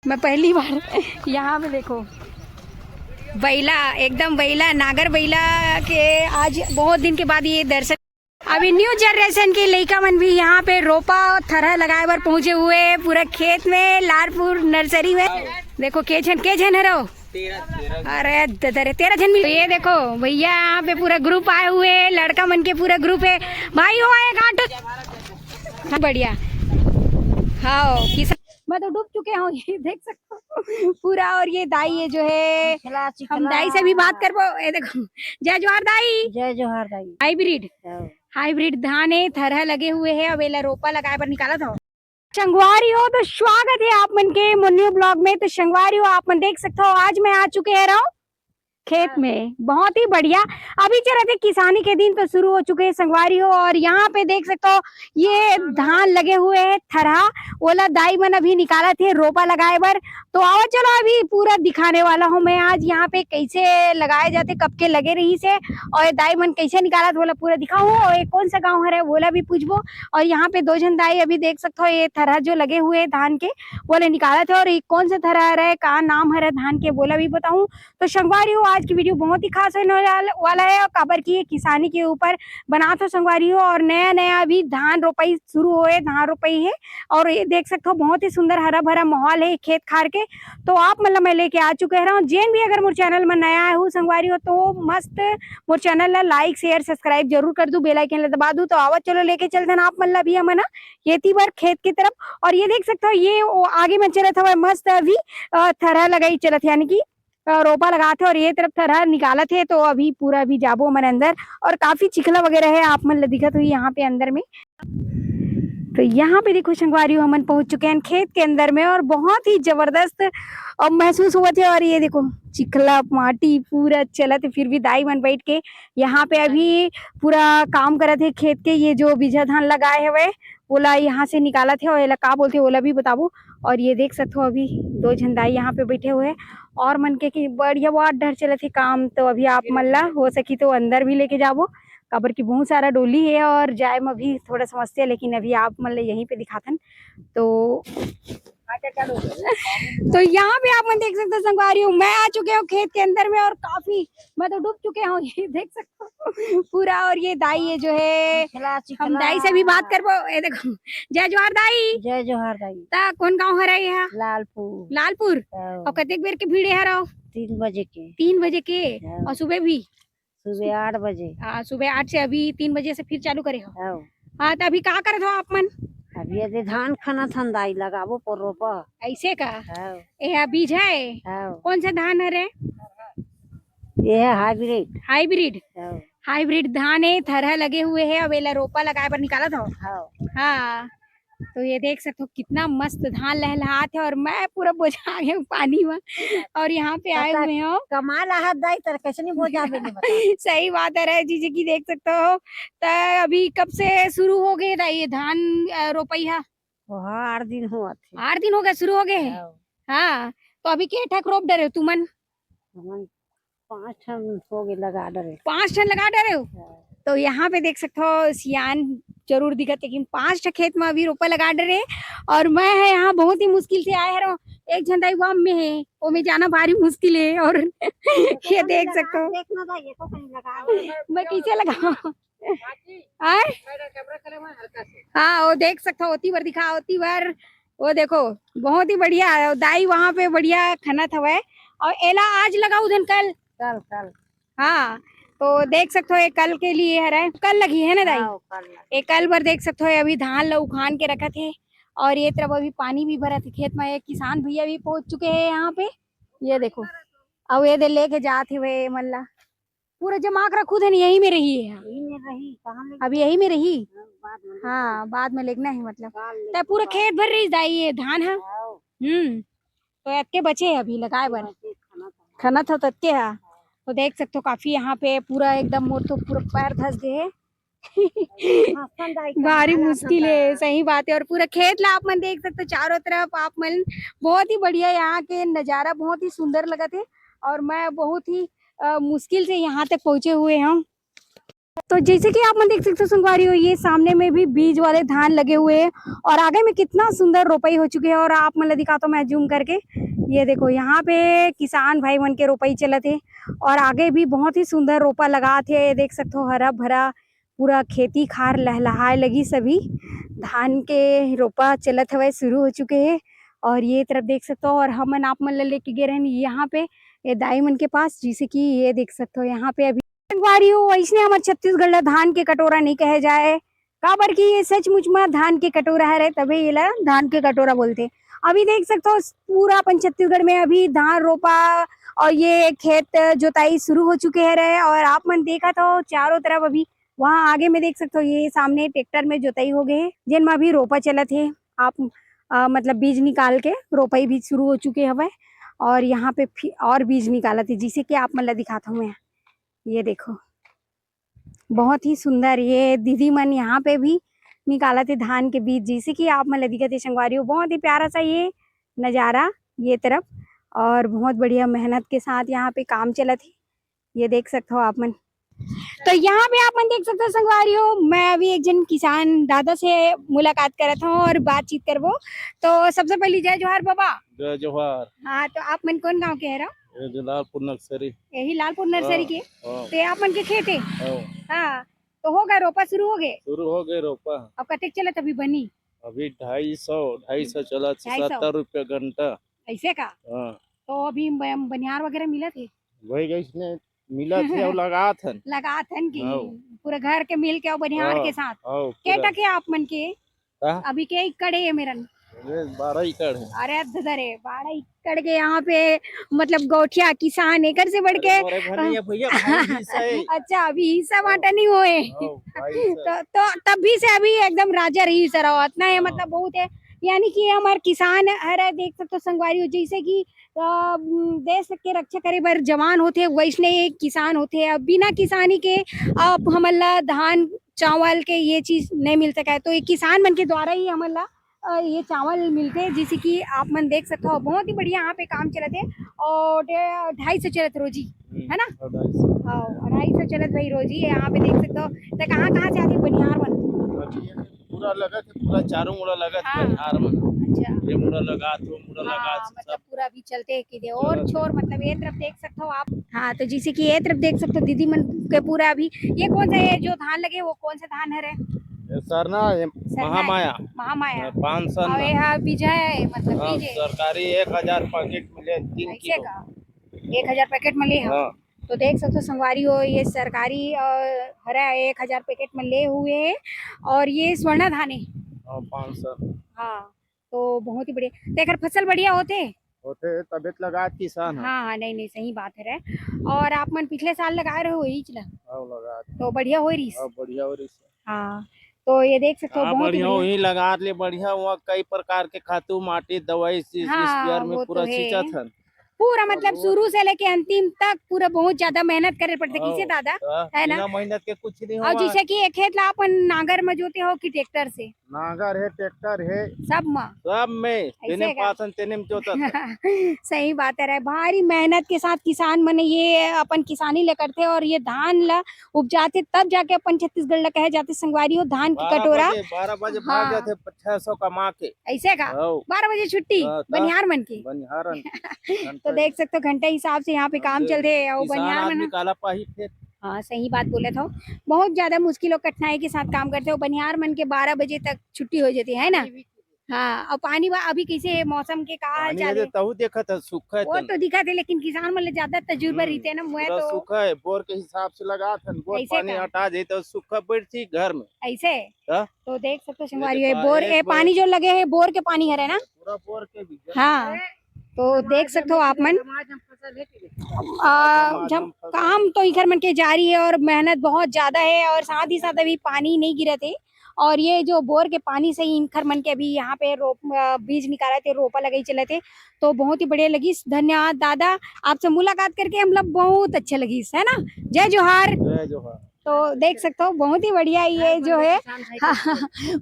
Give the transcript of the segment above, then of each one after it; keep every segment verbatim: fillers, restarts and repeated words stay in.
मैं पहली बार यहाँ पे, देखो, बैला, एकदम बैला, नागर बैला के आज बहुत दिन के बाद ये दर्शन। अभी न्यू जनरेशन के लइका मन भी यहाँ पे रोपा थरहा लगाए बर पहुंचे हुए हैं, पूरा खेत में, लालपुर नर्सरी में। देखो, के झन, के झन हरो? अरे ददरे, तेरह झन मिल। ये देखो भैया, यहाँ पे पूरा ग्रुप आए हुए हैं, लड़का मन के पूरा ग्रुप है। भाई हो, एक आठ, बढ़िया। हाँ, किसान, मैं तो डूब चुके हूँ, ये देख सकते हो पूरा। और ये दाई, ये जो है, चिखला, हम चिखला। दाई से भी बात करबो। ये देखो, जय जोहार दाई। जय जोहार दाई। हाइब्रिड, हाँ। हाइब्रिड धान है, थरहा लगे हुए है, अब एला रोपा लगाए बर निकालत हो। संगवारी हो, तो स्वागत है आप मन के मोर न्यू ब्लॉग में। तो संगवारी हो, आप मन देख सकते हो, आज मैं आ चुके हैं रहो खेत में। बहुत ही बढ़िया। अभी चलत हे, किसानी के दिन तो शुरू हो चुके हैं संगवारी हो, और यहाँ पे देख सकते हो, ये धान लगे हुए हैं थरहा, ओला दाई मन अभी निकालत हे रोपा लगाए बर। तो आओ, चलो, अभी पूरा दिखाने वाला हूँ मैं आज यहाँ पे कैसे लगाए जाते, कब के लगे रहिस हे, और ये दाई मन कैसे निकालत, ओला पूरा दिखाऊँ, और ये कौन सा गाँव हरे, ओला भी पूछबो। और यहाँ पे दो झन दाई अभी देख सकते हो, ये थरहा जो लगे हुए हैं धान के, ओला निकालत हे, और ये कौन सा थरहा हरे, का नाम हरे धान के, ओला भी बताऊँ। तो संगवारी हो, आज की वीडियो बहुत ही खास होने वाला, वाला है, और काबर की ये किसानी के ऊपर बनात हो संगवारी हो, और नया नया अभी धान रोपाई शुरू होए, धान रोपाई है, और ये देख सकते हो, बहुत ही सुंदर हरा भरा माहौल है खेत खार के। तो आप मन ला मैं लेके आ चुके हरव, जेन भी अगर मोर चैनल में नया आए हो संगवारी हो, तो मस्त मोर चैनल ला लाइक, शेयर, सब्सक्राइब जरूर कर दू, बेल आइकन ला दबा दू। तो आवत चलो, लेके चलथन आप मन ला भी हमन ह एती बर खेत की तरफ। और ये देख सकते हो, ये वो आगे में चलत हवय मस्त अभी, अ, थरहा लगाई चलत हे, यानी कि अ, रोपा लगात हे, और ये तरफ थरहा निकालत हे। तो अभी पूरा अभी जाबो हमन अंदर, और काफी चिखला वगैरह है, आप मन ल दिखत होही यहाँ पे अंदर में। तो यहाँ पे देखो संगवारी हो, हमन पहुंच चुके हैं खेत के अंदर में, और बहुत ही जबरदस्त, अ, महसूस होवत हे। और ये देखो, चिखला माटी पूरा चलत हे, फिर भी दाई मन बैठ के यहाँ पे अभी पूरा काम करत हे खेत के। ये जो बीजा धान लगाए हवे, ओला यहाँ से निकालत हे, और एला का बोलथे, ओला भी बताबो। और ये देख सकथो, अभी दो झन दाई यहाँ पे बैठे हुए हैं, और मन के कि बढ़िया, बहुत डर चलत हे काम। तो अभी आप मन ला हो सकी तो अंदर भी लेके जाबो, काबर कि बहुत सारा डोली है और जाए में भी थोड़ा समस्या, लेकिन अभी आप मन ला यहीं पे दिखाथन। तो तो यहाँ पे आप मन देख सकते हो संगवारी हो, मैं आ चुके हूँ खेत के अंदर में, और काफी, मैं तो डूब चुके हूँ, ये देख सकते हो पूरा। और ये दाई, ये जो है, चिखला, हम चिखला। दाई से भी बात करबो। ये देखो, जय जोहार दाई। जय जोहार दाई। ता कौन गांव हरे यहाँ? लालपुर। लालपुर। हाँ। और कतेक बेर के भीड़े हरव? तीन बजे के। तीन बजे के। हाँ। और सुबह भी? सुबह आठ बजे। हाँ, सुबह आठ से अभी तीन बजे से फिर चालू करे हो? हाँ। हाँ, तो अभी का करत हो आप मन? अभी यदि धान खनत हन दाई, लगाबो पर रोपा। ऐसे का? हाँ। ये बीज है? हाँ। कौन सा धान हरे? ये है हाइब्रिड। हाइब्रिड? हाँ। हाइब्रिड धान है, थरहा लगे हुए है, अब एला रोपा लगाए बर निकालत हो? हाँ। हाँ। तो ये देख सकते हो, कितना मस्त धान लहलहात है, और मैं पूरा बोझा गया हूँ पानी में, और यहाँ पे आए पता हुए हो। कमाल आहत दाई, तर कैसे नहीं बोझा बने बता। सही बात है रे जीजी की, देख सकते हो। तो अभी कब से शुरू हो गए था ये धान, अ, रोपई हा? वो हाँ, आठ दिन हुआ थे। आठ दिन हो गए, शुरू हो गए हैं? हाँ। हाँ, तो अभी के ठक रोप डरे हो तुमन? हमन पाँच ठन हो गए लगा डरे। पाँच ठन लगा डरे हो? हाँ। तो यहाँ पे देख सकते हो, सियान जरूर दिखत, लेकिन पाँच ठा खेत में अभी रोपा लगा डरे। और मैं है यहाँ बहुत ही मुश्किल से आए हरो। एक झन दाई वाम में है, वो में जाना भारी मुश्किल है। और ये देख सकते हो, देखना था, ये तो कहीं लगा दे। मैं कैसे लगाऊं? आए? हाँ, वो देख सकते हो, ओती बर दिखा, ओती बर। वो देखो, बहुत ही बढ़िया है। दाई वहाँ पे बढ़िया खनत हवय। और एला आज लगाऊ धन कल? कल, कल। हाँ, तो देख सकते हो, ये कल के लिए हरे, कल लगी है ना दाई? हाँ, कल लगी। ये कल बर देख सकते हो, अभी धान ला उखान के रखत हे, और ये तरफ अभी पानी भी भरत हे खेत में। ये किसान भैया भी पहुंच चुके हैं यहाँ पे, ये देखो, अब ये दे लेके जात हे वे मन ला। पूरा जमा के रखू धन, यही में रही है। यही में रही, कहाँ ले अब यही में रही? हाँ, बाद में ले हाँ, बाद में लेगना है मतलब। काल ले तै पूरा काल। खेत भर रही दाई ये धान है। हाँ। हम्म, तो अतके बचे है अभी लगाए बर। बचे खना था। खना था ततके है। तो देख सकते हो काफी यहाँ पे पूरा एकदम मोर तो पूरा पैर धस गए है। मस्त दाई का भारी हाल मुश्किल आता है, था। सही बात है। और पूरा खेत ला आप मन देख सकते हो, चारों तरफ आप मन, बहुत ही बढ़िया यहाँ के नजारा, बहुत ही सुंदर लगत है। और मैं बहुत ही, अ, मुश्किल से यहाँ तक पहुँचे हुए हूँ। तो जैसे कि आप मन देख सकते हो संगवारी हो, ये सामने में भी बीज वाले धान लगे हुए हैं और आगे में कितना सुंदर रोपाई हो चुके हैं। और आप मन ला दिखाता हूँ मैं जूम करके, ये देखो यहाँ पे किसान भाई मन के रोपाई चलत हे और आगे भी बहुत ही सुंदर रोपा लगात हे। ये देख सकते हो हरा भरा पूरा खेती खार लहलहाए लगी, सभी धान के रोपा चलत हवय, शुरू हो चुके हे। और ये तरफ देख सकते हो और हमन आप मन ला लेके गए रहन यहाँ पे ये दाई मन के पास, जैसे कि ये देख सकते हो यहाँ पे अभी संगवारी हो, वैसने हमर छत्तीसगढ़ ला धान के कटोरा नहीं कहे जाए, काबर कि ये सचमुच में धान के कटोरा हरे, तबे ये ला धान के कटोरा बोलते। अभी देख सकते हो पूरा अपन छत्तीसगढ़ में अभी धान रोपा और ये खेत जोताई शुरू हो चुके हरे और आप मन देखत हो चारों तरफ अभी वहाँ आगे में देख सकते हो ये सामने ट्रैक्टर में जोताई हो गए हे, जेन में अभी रोपा चलत हे। आप अ, मतलब बीज निकाल के रोपाई भी शुरू हो चुके हवय और यहाँ पे फिर और बीज निकालत हे, जिसे कि आप मन ला दिखाता हूँ मैं। ये देखो बहुत ही सुंदर ये दीदी मन यहाँ पे भी निकालत हे धान के बीज, जैसे कि आप मन ला दिखत हे संगवारी हो, बहुत ही प्यारा सा ये नज़ारा ये तरफ। और बहुत बढ़िया मेहनत के साथ यहाँ पे काम चलत हे, ये देख सकते हो आप मन। तो यहाँ पे आप मन देख सकते हो संगवारी हो, मैं अभी एक जन किसान दादा से मुलाकात करत हूँ और बातचीत करबो। तो सबसे पहले जय जोहार बाबा। जय जोहार। हाँ, तो आप मन कौन गांव के हरा? ये जो लालपुर नर्सरी। यही लालपुर नर्सरी हाँ, के? हाँ। तो ये आप मन के खेत है? हाँ। हाँ, तो हो गए रोपा शुरू हो गए? शुरू हो गए रोपा। अब कतेक चलत अभी बनी? अभी ढाई सौ, ढाई सौ चलत, ढाई सौ? सत्तर रुपया घंटा। ऐसे का? हाँ। तो अभी ब-, बनिहार वगैरह मिलत हे? वही गई इसने मिलत हे और लगात हन। लगात हन कि हाँ। पूरा घर के मिल के और बनिहार हाँ, के साथ? हाँ, के पूरा। टके आप मन के? का? अभी के एकड़ हे मेरन? ये बारह एकड़ है। अरे ददा रे, बारह एकड़ के यहाँ पे मतलब गौठिया किसान एकर से बढ़ के अरे, मोरे घर नहीं है भैया, भाई हिस्सा है। अच्छा, अभी हिस्सा हाँ। बांटा नहीं होए। हाँ, भाई हिस्सा। तो, तो तब भी से अभी एकदम राजा रही सर, इतना है हाँ। मतलब बहुत है। यानी कि ये हमारे किसान हरे, देख सकते हो संगवारी हो, जैसे कि अ, देश के रक्षा करे बर जवान होथे, वैसने एक किसान होथे। अब बिना किसानी के आप हमन ला धान चावल के ये चीज नहीं मिल सका है, तो ये किसान मन के द्वारा ही हमन ला अ, ये चावल मिलते, जैसे कि आप मन देख सकते हो। बहुत ही बढ़िया यहाँ पे काम चलत है और डे-, ढाई सौ चलत रोजी, हम्म, है ना? और ढाई सौ। हाँ, अढ़ाई सौ चलत भाई रोजी है। यहाँ पे देख सकते हो, तो कहाँ कहाँ से आते बनिहार मन? अभी ये पूरा लगत है, पूरा चारों मुड़ा लगत है हाँ। बनिहार मन। अच्छा। ये मुड़ा लगात, वो मुड़ा हाँ, लगात, मतलब सब पूरा अभी चलते है कि दे और चलत है। छोर, मतलब ये तरफ देख सकते हो आप। हाँ, तो जैसे कि ये तरफ देख सकते हो दीदी मन के पूरा अभी, ये कौन सा, ये जो धान लगे वो कौन सा धान है रे? ये सरना, ये सरना है। महामाया। महामाया। हाँ, पाँच सौ और ना। ये हाँ विजय है, मतलब हाँ, विजय। सरकारी एक हजार पैकेट मिले, तीन ऐसे किलो। का? एक हजार पैकेट में ले हो। हाँ। तो देख सकते हो संगवारी हो, ये सरकारी अ, हरा है, एक हजार पैकेट में ले हुए है और ये स्वर्णा धान है। हाँ, पाँच सौ। हाँ, तो बहुत ही बढ़िया। तो एकर फसल बढ़िया होथे? होथे, तबे त लगात किसान ह। हाँ, हाँ, नहीं, नहीं, सही बात है रे। और आप मन पिछले साल लगाए रहे हो इच ला? हाँ, लगात। तो बढ़िया होय रहिस? हाँ, बढ़िया होय रहिस। हाँ, तो ये देख सकते हो, हाँ, बहुत ही बढ़िया बढ़िया। वही लगात ले बढ़िया, वहाँ कई प्रकार के खातू, माटी, दवाई, इस, इस हाँ, स्प्रेयर में वो पूरा तो है। छींचत हन। पूरा हाँ, मतलब वो शुरू से लेके अंतिम तक पूरा बहुत ज्यादा मेहनत करे पड़थे, हाँ, किसे दादा? हाँ, है ना? बिना मेहनत के कुछ नहीं और होवय। जैसे कि एक खेत ला अपन नांगर में जोते हो कि ट्रैक्टर से? नांगर है, ट्रैक्टर है। सब में? सब में, ऐसे तेने का? पाथन, तेने में जोतत है। सही बात है रे, भारी मेहनत के साथ किसान मन ये अपन किसानी ले करथे और ये धान ला उपजाथे, तब जाके अपन छत्तीसगढ़ ला कहे जाथे संगवारी हो धान की बारह कटोरा। बजे, बारह बजे भाग हाँ। जाथे, छह सौ कमा के। ऐसे का? हाँ। बारह बजे छुट्टी हाँ, तो बनिहार मन की। बनिहार मन की। तो देख सकते हो घंटा हिसाब से यहाँ पे काम चलथे, और किसान बनिहार आदमी मन काला पाही फिर। हाँ, सही बात बोलत हो। बहुत ज्यादा मुश्किल और कठिनाई के साथ काम करथे, और बनिहार मन के बारह बजे तक छुट्टी हो जाथे, है ना? हाँ, और पानी वा-, अभी कैसे है, मौसम के का हाल पानी चाल अरे है? तहु देखत है, सूखा है वो तन। तो दिखत है, लेकिन किसान मन ले ज्यादा तजुर्बा हम्म, रहिथे ना, मुए पूरा तो सूखा है, बोर के हिसाब से लगात हन, बोर ऐसे पानी का? हटा दे तो सूखा बैठती घर में। ऐसे? हाँ? तो देख सकते हो ये संगवारी, देखो, ये बोर, एक ये बोर। पानी जो लगे है, बोर के पानी हरे ना? पूरा बोर के भी। हाँ, तो देख सकते हो आप मन। आ, जब काम तो इखर मन के जारी है और मेहनत बहुत ज्यादा है, और साथ ही साथ अभी पानी नहीं गिरत है, और ये जो बोर के पानी से ही इखर मन के अभी यहाँ पे रोप, अ, बीज निकालत हे, रोपा लगाई चलत हे, तो बहुत ही बढ़िया लगिस। धन्यवाद दादा, आपसे मुलाकात करके हम लोग बहुत अच्छा लगिस, है ना? जय जोहार। जय जोहार। तो देख सकते हो, बहुत ही बढ़िया ये जो है। हाँ,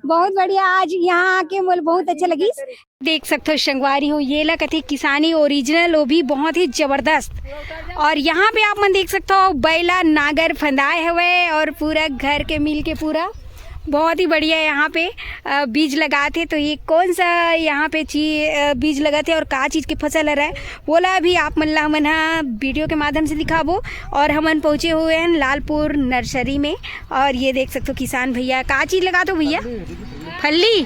बहुत बढ़िया। आज यहाँ आके मोला बहुत अच्छा लगिस। देख सकते हो संगवारी हो, ये ला कथे किसानी ओरिजिनल, वो भी बहुत ही जबरदस्त। और यहाँ पे आप मन देख सकते हो, बैला नागर फंदाए हुए और पूरा घर के मिल के पूरा बहुत ही बढ़िया यहाँ पे, अ, बीज लगात हे। तो ये कौन सा यहाँ पे ची-, अ, बीज लगात हे और का चीज़ के फसल हरय, वोला भी आप मन ला हमन ह वीडियो के माध्यम से दिखाबो। और हमन पहुँचे हुए हैं लालपुर नर्सरी में। और ये देख सकते हो किसान भैया, का चीज़ लगात हो भैया? फल्ली।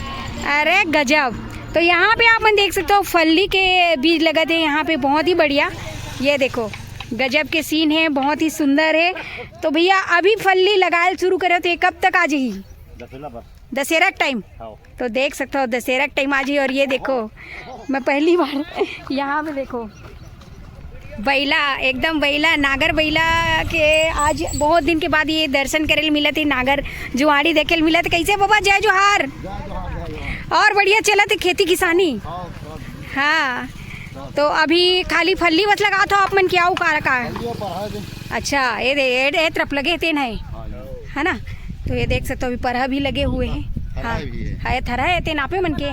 अरे गजब। तो यहाँ पे आप मन देख सकते हो फल्ली के बीज लगात हे यहाँ पे, बहुत ही बढ़िया। ये देखो गजब के सीन है, बहुत ही सुंदर है। तो भैया अभी फल्ली लगाए शुरू करे हो तो ये कब तक आ जाही? दशहरा पर। दशहरा के टाइम। हाँ। तो देख सकते हो दशहरा के टाइम आ जाही। और ये देखो मैं पहली बार यहाँ पे देखो बैला, एकदम बैला, नागर बैला के आज बहुत दिन के बाद ये दर्शन करे ल मिलत हे, नागर जुआड़ी देखे ल मिलत हे। कैसे बाबा, जय जोहार। और बढ़िया चलत हे खेती किसानी। हाँ, तो अभी खाली फल्ली बस लगात हो आप मन के, अउ का का? अच्छा, ये दे, ये, ये तरफ लगे तेन है, है ना? तो ये देख सकते हो अभी परहा भी लगे हुए हैं। हाँ, है, थरा है तेन आपे मन के,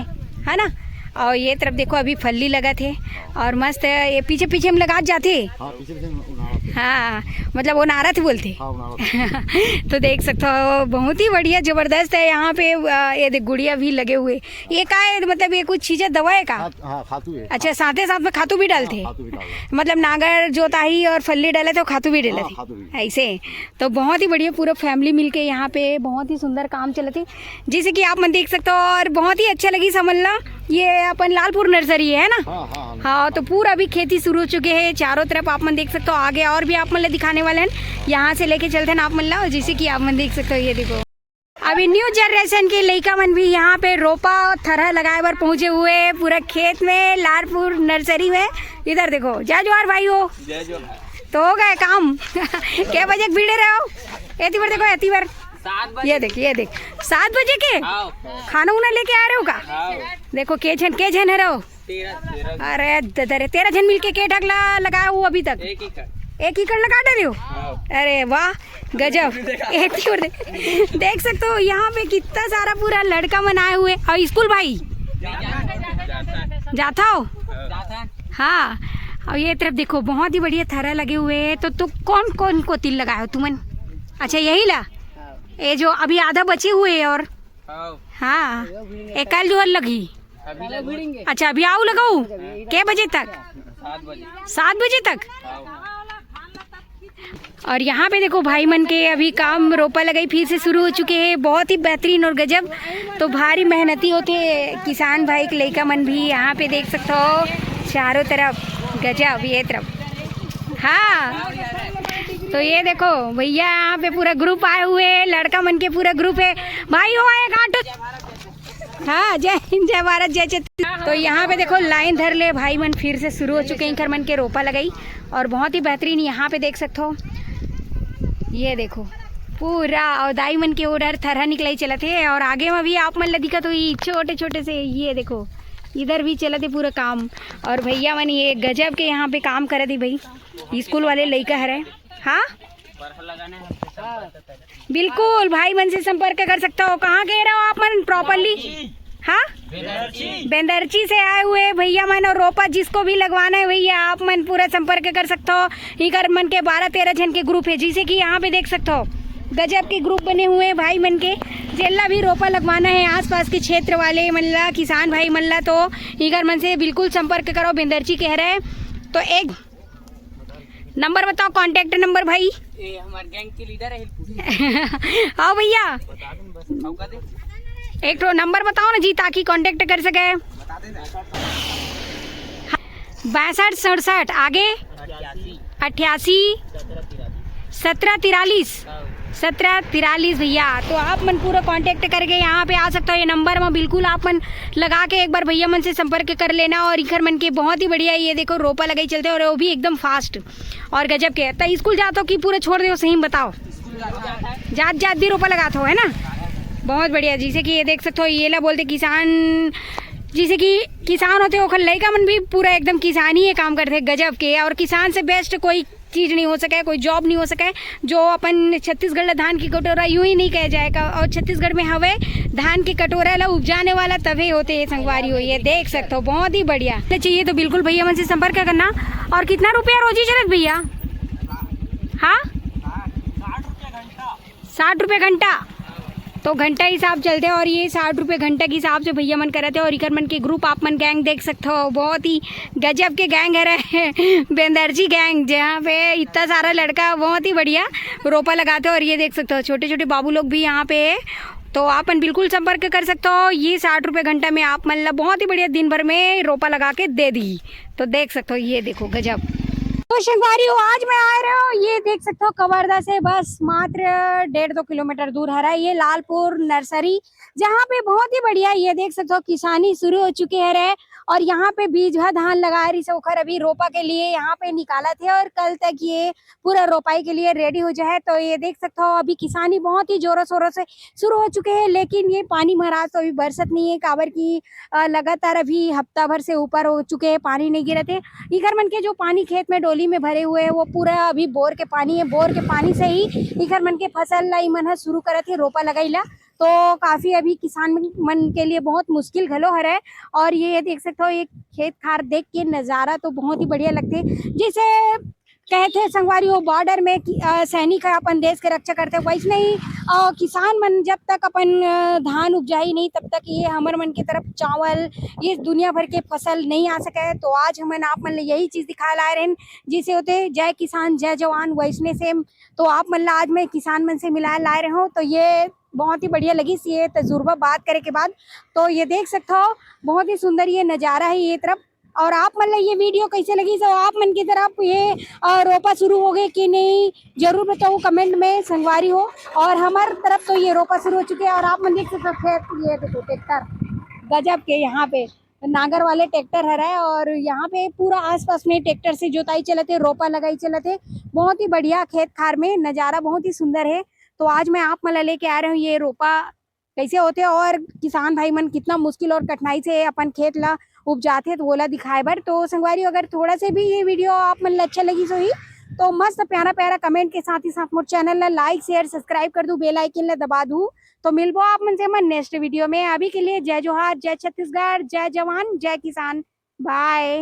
है ना? और ये तरफ देखो अभी फल्ली लगात हे और मस्त ये पीछे पीछे में लगात जात हे। हाँ, पीछे पीछे उनारत हे। हाँ, मतलब उनारत बोलथे। हाँ, उनारत। तो देख सकते हो बहुत ही बढ़िया जबरदस्त है यहाँ पे। अ, ये देख गुड़िया भी लगे हुए। ये का है, मतलब ये कुछ चीजें दवा है का? खात-, हाँ, खातू है। अच्छा, साथे साथ में खातू भी डालथे। हाँ, खातू भी डालथे। मतलब नागर जोताही और फल्ली डाले तो खातू भी डाले हाँ, थे। खातू भी। ऐसे तो बहुत ही बढ़िया, पूरा फैमिली मिलके यहाँ पे बहुत ही सुंदर काम चलत हे, जैसे कि आप मन देख सकते हो। और बहुत ही अच्छा लगी समझ ला, ये अपन लालपुर नर्सरी है ना? हाँ, हाँ, हाँ। हाँ, तो पूरा अभी खेती शुरू हो चुके हैं चारों तरफ, आप मन देख सकते हो। आगे और भी आप मन ला दिखाने वाले हैं, यहाँ से लेके चलते हैं आप मन ला। और जैसे कि आप मन देख सकते हो, ये देखो अभी न्यू जनरेशन के लइका मन भी यहाँ पे रोपा और थरहा लगाए बर पहुंचे हुए हैं पूरा खेत में, लालपुर नर्सरी में। इधर देखो, जय जोहार भाई हो। जय जोहार। तो हो गए काम। के बजे के भिड़े रहे हो? एती बार देखो, एती बार। सात बजे। ये देख, ये देख, सात बजे के आओ। खाना उना लेके आ रहे हो का? आओ। देखो के झन, के झन है रहो। तेरह। अरे ददा रे, तेरह झन मिलके के ढगला लगाया हो अभी तक? एक एकड़। एक एकड़ लगा डाले हो? हाँ। अरे वाह, गजब। एक ही और दे-, देख सकते हो यहाँ पे कितना सारा पूरा लड़का मन आए हुए। और स्कूल भाई जाता हो? हाँ। और ये तरफ देखो, बहुत ही बढ़िया थरा लगे हुए हैं। तो, तो कौन कौन को तिल लगाए हो तुमन? अच्छा, यही ला, ये जो अभी आधा बचे हुए हैं और हाँ, एक कल जो लगही। अभी लगा। अच्छा, अभी आओ लगाओ। के बजे तक? सात बजे। सात बजे तक। और यहाँ पे देखो भाई मन के अभी काम रोपा लगाई फिर से शुरू हो चुके हैं, बहुत ही बेहतरीन और गजब। तो भारी मेहनती होते किसान भाई के लइका मन भी। यहाँ पे देख सकते हो चारों तरफ गजब, ये तरफ। हाँ, तो ये देखो भैया, यहाँ पे पूरा ग्रुप आए हुए हैं, लड़का मन के पूरा ग्रुप है। भाई हो एक आटो। हाँ, जय हिंद, जय भारत, जय छत्तीसगढ़। तो यहाँ पे देखो लाइन धर ले भाई मन, फिर से शुरू हो चुके हैं इनकर मन के रोपा लगाई। और बहुत ही बेहतरीन यहाँ पे देख सकते हो, ये देखो पूरा। और दाई मन के उधर थरहा निकलाई चलत हे और आगे में भी आप मन ला दिखत होही छोटे छोटे से, ये देखो इधर भी चलत हे पूरा काम। और भैया मन ये गजब के यहाँ पे काम करत हे भाई, स्कूल वाले लइका हरे। हाँ, बिल्कुल, भाई मन से संपर्क कर सकता हो। कहाँ गए रहो आप मन प्रॉपरली? हाँ, बेंदरची से आए हुए भैया मन। और रोपा जिसको भी लगवाना है भैया, आप मन पूरा संपर्क कर सकते हो। इकर मन के बारह तेरह झन के ग्रुप है, जैसे कि यहाँ पे देख सकते हो गजब के ग्रुप बने हुए हैं भाई मन के। जेला भी रोपा लगवाना है आसपास के क्षेत्र वाले मन ला, किसान भाई मन ला, तो इकर मन से बिल्कुल संपर्क करो। बेंदरची कह रहे हैं तो एक नंबर बताओ, कॉन्टैक्ट नंबर भाई। ये हमारे गैंग के लीडर है हिलपुर। हाँ भैया, मौका दे। एक ठो नंबर बताओ ना जी, ताकि कॉन्टैक्ट कर सके। बता दे ना। बासठ सड़सठ, आगे अट्ठासी। अट्ठासी सत्रह तिरालीस। सत्रह तिरालीस भैया। तो आप मन पूरा कॉन्टैक्ट करके यहाँ पे आ सकते हो। ये नंबर में बिल्कुल आप मन लगा के एक बार भैया मन से संपर्क कर लेना। और इखर मन के बहुत ही बढ़िया, ये देखो रोपा लगाई चलते, और वो भी एकदम फास्ट और गजब के। तो स्कूल जात हो कि पूरा छोड़ दे हो, सही में बताओ। जात जात भी रोपा लगात हो, है ना? बहुत बढ़िया। जैसे कि ये देख सकते हो, ये ला बोलते किसान, जैसे कि किसान होते ओखर लइका मन भी पूरा एकदम किसानी ये काम करते, गजब के। और किसान से बेस्ट कोई चीज नहीं हो सके, कोई जॉब नहीं हो सके, जो अपन छत्तीसगढ़ ला धान की कटोरा यूं ही नहीं कहे जाएगा। और छत्तीसगढ़ में हवे धान की कटोरा ला उपजाने वाला तभे होते हैं संगवारी हो। ये देख सकते हो, बहुत ही बढ़िया। चाहिए तो बिल्कुल भैया मन से संपर्क करना। और कितना रुपया रोजी चलत भैया? हाँ, साठ रुपये घंटा। तो घंटा हिसाब चलते हैं और ये साठ रुपये घंटा के हिसाब से भैया मन करते हैं। और इकर मन के ग्रुप आप मन गैंग देख सकते हो, बहुत ही गजब के गैंग है रे। बेंदर्जी गैंग, जहाँ पे इतना सारा लड़का बहुत ही बढ़िया रोपा लगाते हो। और ये देख सकते हो छोटे छोटे बाबू लोग भी यहाँ पे है, तो आप मन बिल्कुल संपर्क कर सकते हो। ये साठ रुपये घंटा में आप मन ला बहुत ही बढ़िया दिन भर में रोपा लगा के दे दी। तो देख सकते हो, ये देखो गजब। तो संगवारी हो, आज मैं आए रहे हो, ये देख सकते हो कवर्धा से बस मात्र डेढ़ दो किलोमीटर दूर हरा है ये लालपुर नर्सरी, जहाँ पे बहुत ही बढ़िया ये देख सकते हो किसानी शुरू हो चुके है रे। और यहाँ पे बीजहा धान लगा रही से ओखर अभी रोपा के लिए यहाँ पे निकाला थे और कल तक ये पूरा रोपाई के लिए रेडी हो जाए। तो ये देख सकते हो अभी किसानी बहुत ही जोरों शोरों से शुरू हो चुके हैं, लेकिन ये पानी महाराज तो अभी बरसत नहीं है, काबर की अ, लगातार अभी हफ्ता भर से ऊपर हो चुके हैं, पानी नहीं गिरत है। इखर मन के जो पानी खेत में डोली में भरे हुए हैं, वो पूरा अभी बोर के पानी है। बोर के पानी से ही इखर मन के फसल ला इमन ह शुरू करत है, रोपा लगाई ला। तो काफी अभी किसान मन, मन के लिए बहुत मुश्किल घलो हरे। और ये देख सकते हो, ये खेत खार देख के नजारा तो बहुत ही बढ़िया लगते, जैसे कहते हैं संगवारी हो, बॉर्डर में कि, अ, सैनिक है अपन देश के रक्षा करते, वैसने ही अ, किसान मन जब तक अपन अ, धान उपजाही नहीं, तब तक ये हमर मन के तरफ चावल, ये दुनिया भर के फसल नहीं आ सके। तो आज हमन आप मन ले यही चीज दिखाए लाए रहन, जैसे होते जय किसान जय जवान, वैसने सेम। तो आप मन ला आज मैं किसान मन से मिलाए लाए रहे हूँ। तो ये बहुत ही बढ़िया लगिस ये तजुर्बा बात करे के बाद। तो ये देख सकते हो, बहुत ही सुंदर ये नजारा है ये तरफ। और आप मन ला ये वीडियो कैसे लगिस, तो आप मन की तरफ ये अ, रोपा शुरू हो गए कि नहीं, जरूर बताओ कमेंट में संगवारी हो। और हमार तरफ तो ये रोपा शुरू हो चुके हैं और आप मन देख सकते हो खेत, ये देखो ट्रैक्टर गजब के यहाँ पे नागर वाले ट्रैक्टर हरा है। और यहाँ पे पूरा आसपास में ट्रैक्टर से जोताई चलत है, रोपा लगाई चलत है। बहुत ही बढ़िया खेत खार में नजारा बहुत ही सुंदर है। तो आज मैं आप मन ला लेके आ रहे हूँ ये रोपा कैसे होते और किसान भाई मन कितना मुश्किल और कठिनाई से अपन खेत ला उपजाते, तो वोला दिखाए बर। तो संगवारी, अगर थोड़ा से भी ये वीडियो आप मन ला अच्छा लगिस होही, तो मस्त प्यारा प्यारा कमेंट के साथ ही साथ मोर चैनल ला लाइक शेयर सब्सक्राइब कर दू, बेल आइकन ला दबा दू। तो मिलबो आप मन से हमर नेक्स्ट वीडियो में। अभी के लिए जय जोहार, जय छत्तीसगढ़, जय जवान, जय किसान। बाय।